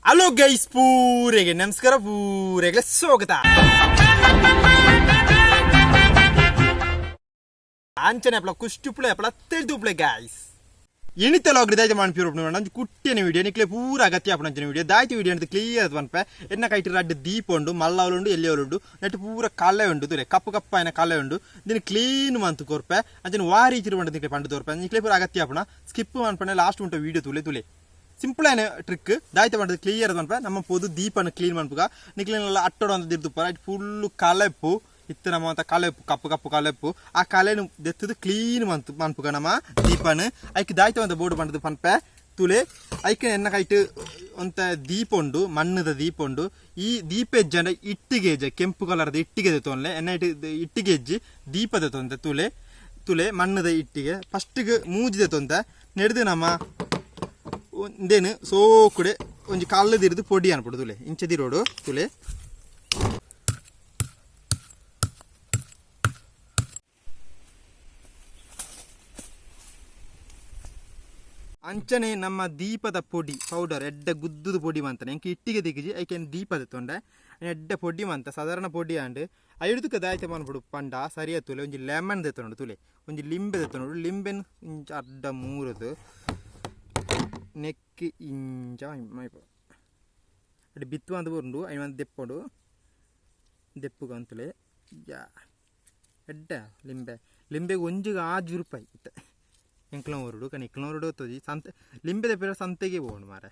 Hello guys, ಪೂರೆಗೆ ನಮಸ್ಕಾರ, ಪೂರೆಗೆ ಸ್ವಾಗತ. ಅಂಚನೆ ಅಪ್ಲ ಕುಷ್ಟಿಪ್ಲೆ ಅಪ್ಲ ತೆಳ್ದುಪ್ಲೆ ಗೈಸ್. ಇನಿತ ಲಾಗ್ ದಾಯ್ತ ಮನ್ಪಿರು ಒಂಜಿ ಕುಟ್ಟಿನ ವಿಡಿಯೋ, ನಿಕ್ಲೆ ಪೂರ ಅಗತ್ಯ ಆಪುನ ವಿಡಿಯೋ. ದಾಯ್ತ ವಿಡಿಯೋ ಅಂತ ಕ್ಲಿಯರ್ ಪನ್ಪೆ. ಎನ್ನ ಕೈಟ್ ರಡ್ಡ್ ದೀಪ ಉಂಡು, ಮಲ್ಲವಲುಂಡು, ಎಲ್ಲಿಯವಲುಂಡು. ನೆಟ್ ಪೂರ ಕಲೆ ಉಂಡು ತೂಲೆ, ಕಪ್ಪು ಕಪ್ಪಾಯಿನ ಕಲೆ ಉಂಡು. ದಿನ ಕ್ಲೀನ್ ಮಂತ್ ಕೊರ್ಪೆ. ಅಂಚನೆ ವಾ ರೀತಿ ಉಂಡು ನಿಕ್ಲೆ ಪಂಡು ತೋರ್ಪೆ. ನಿಕ್ಲೆ ಪೂರ ಅಗತ್ಯ ಆಪುನ ಸ್ಕಿಪ್ ಮನ್ಪನೆ ಲಾಸ್ಟ್ ಉಂಟು ವಿಡಿಯೋ ತೂಲೆ ತೂಲೆ. ಸಿಂಪಲ್ ಆಯ್ನ ಟ್ರಿಕ್ ದಾಯ್ತ ಪಂಡದು ಕ್ಲಿಯರ್ ಪನ್ಪೆ. ನಮ್ಮ ಪೋದು ದೀಪನ ಕ್ಲೀನ್ ಮನ್ಪುಗ. ನಿಕ್ಲೆನೆಲ್ಲ ಅಟ್ಟೋಡು ಅಂತ ದಿರ್ದುಪ್ಪರ ಐಟ್ ಫುಲ್ಲು ಕಲೆಪ್ಪು ಇತ್ತೆ. ನಮ್ಮ ಅಂತ ಕಲೆಪ್ಪು, ಕಪ್ಪು ಕಪ್ಪು ಕಲೆಪ್ಪು. ಆ ಕಲೆನು ದೆತ್ತದು ಕ್ಲೀನ್ ಮಂತ್ ಮನ್ಪುಗ ನಮ್ಮ ದೀಪನ್. ಐಕ್ ದಾಯ್ತ ಒಂದು ಬೋರ್ಡ್ ಪಂಡದು ಪನ್ಪೆ ತುಲೆ. ಐಕ್ ಎನ್ನ ಕೈಟ್ ಒಂತ ದೀಪ ಉಂಡು, ಮಣ್ಣದ ದೀಪ ಉಂಡು. ಈ ದೀಪ ಎಜ್ಜಂಡ ಇಟ್ಟಿಗೆ ಎಜ್ಜ, ಕೆಂಪು ಕಲರ್ದ ಇಟ್ಟಿಗೆ ದೆತ್ತೊನ್ಲೆ. ಎನ್ನ ಇಟ್ಟಿಗೆ ಎಜ್ಜಿ ದೀಪ ದೆತ್ತೊಂತೆ. ತುಲೆ ತುಲೆ, ಮಣ್ಣದ ಇಟ್ಟಿಗೆ ಫಸ್ಟ್ಗೆ ಮೂಜಿ ದೆತ್ತೊಂತೆ. ನೆಡ್ದು ನಮ್ಮ ಇಂದೇನು ಸೋಕುಡೆ ಒಂಜಿ ಕಲ್ಲು ದಿರಿದು ಪೊಡಿ ಅನ್ಪುಡು. ತುಲೆ, ಇಂಚ ದಿರೋಡು ತುಲೆ. ಅಂಚನೆ ನಮ್ಮ ದೀಪದ ಪೊಡಿ ಪೌಡರ್ ಎಡ್ಡೆ ಗುದ್ದುದು ಪೊಡಿ ಮಂತನೆ. ಎಂಕ್ ಇಟ್ಟಿಗೆ ದಿಗಿಜಿ, ಐಕೆನ್ ದೀಪದ ತೊಂಡೆ ಎಡ್ಡೆ ಪೊಡಿ ಮಂತ. ಸಾಧಾರಣ ಪೊಡಿ ಆಂಡ್ ಐಡ್ದುಕ ದಾಯ್ತೆ ಮನ್ಪುಡು ಪಂಡ ಸರಿಯ ತುಲೆ. ಒಂಜಿ ಲೆಮನ್ ದೆತ್ತೊಂಡು ತುಲೆ, ಒಂಜಿ ಲಿಂಬೆ ದೆತ್ತೊಂಡು. ಲಿಂಬೆನ್ ಇಂಚ ಅಡ್ಡ ಮೂರದು ನೆಕ್ ಇಂಚ ಮೈಪ ಅಡಿ ಬಿತ್ತು ಅಂದ್ ಬರುಂಡು. ಐನ್ ಒಂದು ದೆಪ್ಪೊಡು, ದೆಪ್ಪುಗ ಅಂತಲೇ. ಯಾ ಎಡ್ಡೆ ಲಿಂಬೆ. ಲಿಂಬೆಗೆ ಒಂಜಿಗೆ 6 ರೂಪಾಯಿ ಇತ್ತೆ ಎಂಕ್ಲ ಊರುಡು. ಕಣಿ ಇಕ್ಲ ಊರುಡು ತೋಜಿ ಸಂತೆ ಲಿಂಬೆ ದೆಪ್ಪಿರ ಸಂತೆಗೆ ಬೋಂಡು ಮಾರೆ.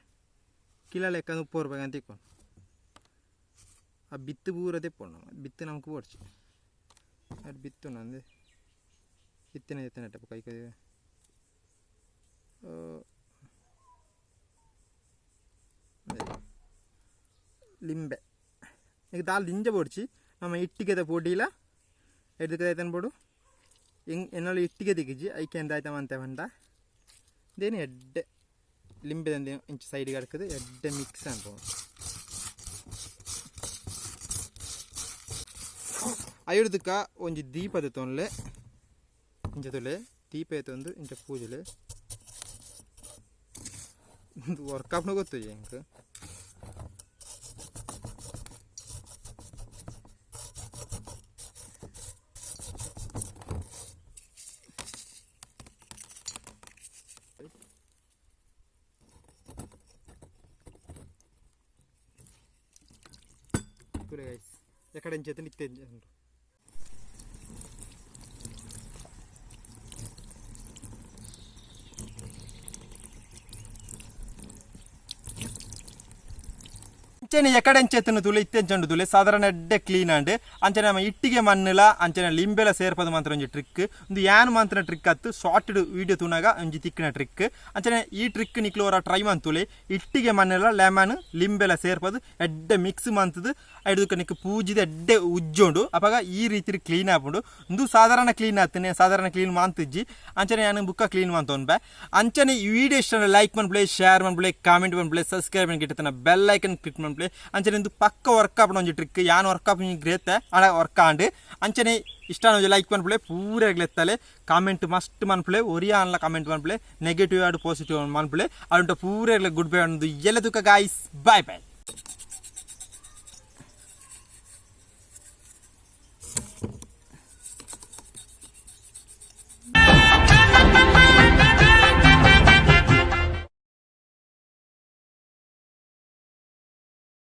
ಕಿಲೋ ಲೆಕ್ಕ 30 ರೂಪಾಯಿ ಅಂತ ಇಕ್ಕೊಂಡು. ಆ ಬಿತ್ತು ಪೂರ ದೆಪ್ಪೊಂಡು. ಬಿತ್ತು ನಮಕ್ ಬೋಡ್ಚಿ. ಅದು ಬಿತ್ತು ನಂದು ಇತ್ತನೆ ಇತ್ತನೆ ಕೈ ಕೈ. ಲಿಂಬೆ ಈಗ ದಾಲ್ ದಿಂಜ ಬೋಡ್ಚಿ. ನಮ್ಮ ಇಟ್ಟಿಗೆದ ಪೊಡಿಲ ಎಡ್ದಕ್ಕೆ ಬೋಡು. ಎಂಗ್ ಎನ್ನೊಳ ಇಟ್ಟಿಗೆ ದಿಗಿಜಿ. ಐಕೆ ಎಂದಾಯ್ತ ಮಂತೆ ಪಂಡ ದೇನು ಎಡ್ಡೆ ಲಿಂಬೆದಂದೆ ಇಂಚ ಸೈಡ್ ಕಡಕದು ಎಡ್ಡೆ ಮಿಕ್ಸ್ ಅನ್ಪೋ. ಅಯ್ಯಡ್ದಕ್ಕ ಒಂಜಿ ದೀಪದ ತೊನ್ಲೆ. ಇಂಚ ತುಲೆ, ದೀಪ ಎತ್ತೊಂದು ಇಂಚ ಪೂಜಲೆ. ವರ್ಕ್ ಆಪ್ನ ಗೊತ್ತು ಎಂಕ್. ತುಲೆ ಗೈಸ್, ಎಕಡೆ ಇಂಚ ಇತ್ತೆ. ಅಂಚನೆ ಎಕಡೆ ಅಂಚೆತ್ತನ ತುಲೆ, ಇತ್ತೆ ಅಂಚಂಡು ತುಲೆ, ಸಾಧಾರಣ ಎಡ್ಡೆ ಕ್ಲೀನ್ ಆಂಡ್. ಅಂಚನೆ ನಮ್ಮ ಇಟ್ಟಿಗೆ ಮಣ್ಣುಲ ಅಂಚನೆ ಲಿಂಬೆಲ ಸೇರ್ಪದ ಮಾತ್ರ ಒಂಜಿ ಟ್ರಿಕ್. ಒಂದು ಯಾನ್ ಮಾತ್ರ ಟ್ರಿಕ್ ಅತ್ತು, ಶಾರ್ಟ್ ವಿಡಿಯೋ ತೂನಾಗ ಒಂಜಿ ತಿಕ್ಕಿನ ಟ್ರಿಕ್. ಅಂಚನೆ ಈ ಟ್ರಿಕ್ ನಿಕ್ಲು ಹೊರ ಟ್ರೈ ಮಂತುಲೆ. ಇಟ್ಟಿಗೆ ಮಣ್ಣುಲ ಲೆಮನ್ ಲಿಂಬೆಲ ಸೇರ್ಪದು ಎಡ್ಡೆ ಮಿಕ್ಸ್ ಮಂತದು ಐಡುಕ ನಿಕ್ ಪೂಜಿದ ಎಡ್ಡೆ ಉಜ್ಜೋಂಡು. ಅಪಗ ಈ ರೀತಿ ಕ್ಲೀನ್ ಆಪುಂಡು. ಒಂದು ಸಾಧಾರಣ ಕ್ಲೀನ್ ಆತನೆ, ಸಾಧಾರಣ ಕ್ಲೀನ್ ಮಾಂತಿಜ್ಜಿ. ಅಂಚನೆ ಯಾನ್ ಬುಕ್ಕ ಕ್ಲೀನ್ ಮಂತೊನ್ಬೆ. ಅಂಚನೆ ಈ ವಿಡಿಯೋ ಇಷ್ಟ ಲೈಕ್ ಮನ್ಪುಲೆ, ಶೇರ್ ಮನ್ಪುಲೆ, ಕಾಮೆಂಟ್ ಮನ್ಪುಲೆ, ಸಬ್ಸ್ಕ್ರೈಬ್ ಗಿಟ್ಟತನ bell icon click ಮನ್ಪುಲೆ. ಅಂಚನೆ ಇಂದು ಪಕ್ಕ ವರ್ಕ್ ಆಪುನ ಒಂಜಿ ಟ್ರಿಕ್. ಯಾನ್ ವರ್ಕ್ ಆಪುನ ಗ್ರೇತೆ ಆಡ ವರ್ಕ್ ಆಂಡ್. ಅಂಚನೆ ಇಷ್ಟ ಒಂಜಿ ಲೈಕ್ ಮನ್ಪುಲೆ, ಪೂರ ಎತ್ತಲೆ. ಕಾಮೆಂಟ್ ಮಸ್ಟ್ ಮನ್ಪುಲೆ, ಒರಿಯ ಅನ್ಲ ಕಾಮೆಂಟ್ ಮನ್ಪುಲೆ, ನೆಗೆಟಿವ್ ಆಡ್ ಪಾಸಿಟಿವ್ ಮನ್ಪುಲೆ. ಅದುಂಟ ಪೂರ ಗುಡ್ ಬೈ. ಒಂದು ಎಲ್ಲ ತುಕ ಗಾಯ್ಸ್, ಬಾಯ್ ಬಾಯ್.